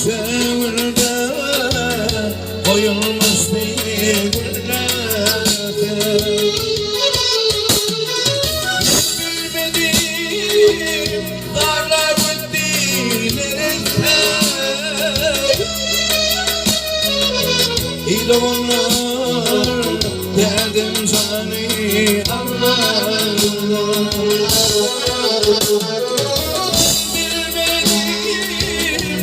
Söwürde goýulmyşdy güllese. Men bilmedim darlar gitdi nerese. Eý doganlar derdim jany allardan. Bilmedim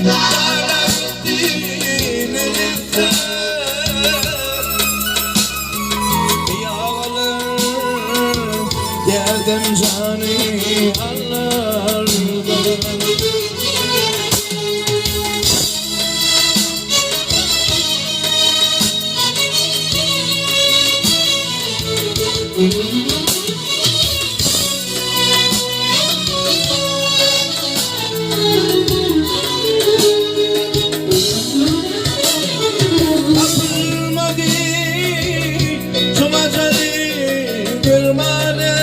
darlar gitdi nerese. Eý agalar derdim jany allardan. Tapylmady çumajaly dermany.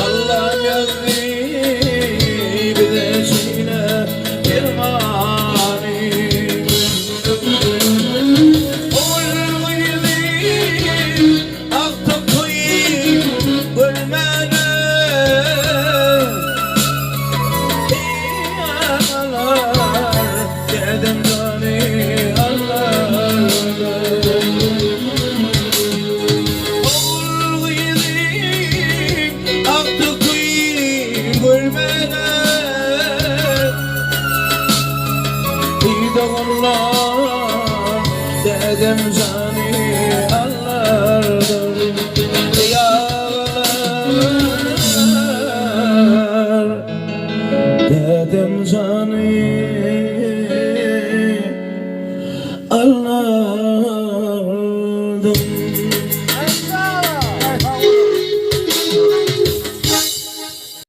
Allam ýazdy bize şeýle permany. Ogul-gyzy agtyk toýy görmäne. Eý analar, dädem jany allardan. Ogul-gyzy agtyk toýy görmäne. Eý doganlar, dädem jany allardan. Eý agalar, dädem jany allardan.